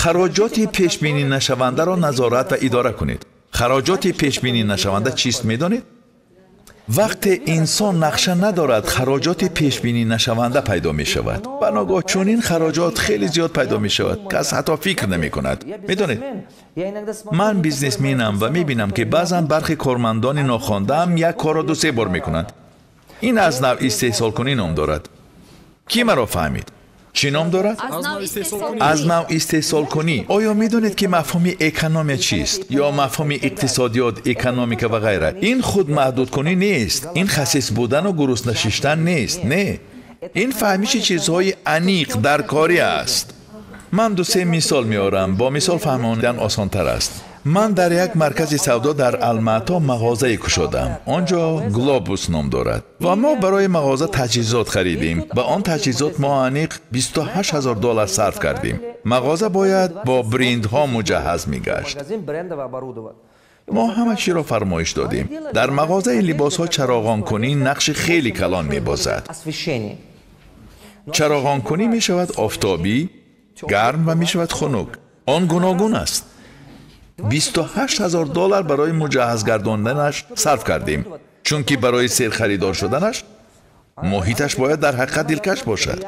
Хароҷоти пешбинӣ нашавандаро назорат ва идора кунед. Хароҷоти пешбинӣ нашаванда чист, медонед? Вақте инсон нақша надорад, хароҷоти пешбинӣ нашаванда пайдо мешавад. Ба ногоҳ чунин хароҷот хеле зиёд пайдо мешавад, кас ҳатто фикр намекунад. Медонед, ман бизнесменам ва мебинам, ки баъзан бархе кормандони нохондаам як корро ду-се бор мекунанд. Ин аз нав истеҳсолкунӣ ном дорад. Кӣ маро фаҳмид? Чӣ ном дорад? Аз нав истеҳсолкунӣ. Оё медонед, ки мафҳуми экономия чист? Ё мафҳуми иқтисодиёт, экономика ва ғайра? Ин худ маҳдудкунӣ нест, ин хасис будану гурусна шиштан нест. Не, ин фаҳмиши чизҳои аниқ дар корӣ аст. Ман ду-се мисол меорам, бо мисол фаҳмондан осонтар аст. Ман дар як маркази савдо дар Алмато мағозае кушодам. Он ҷо Глобус ном дорад. Ва мо барои мағоза таҷҳизот харидем. Ба он таҷҳизот мо аниқ 28 000 доллар сарф кардем. Мағоза бояд бо брендҳо муҷаҳҳаз мегашт. Мо ҳама чиро фармоиш додем. Дар мағозаи либосҳо чароғонкунӣ нақши хеле калон мебозад. Чароғонкунӣ мешавад офтобӣ, гарм ва мешавад хунук. Он гуногун аст. 28 000 доллар барои муҷаҳҳаз гардонданаш сарф кардем, чунки барои серхаридор шуданаш муҳиташ бояд дар ҳақиқат дилкаш бошад.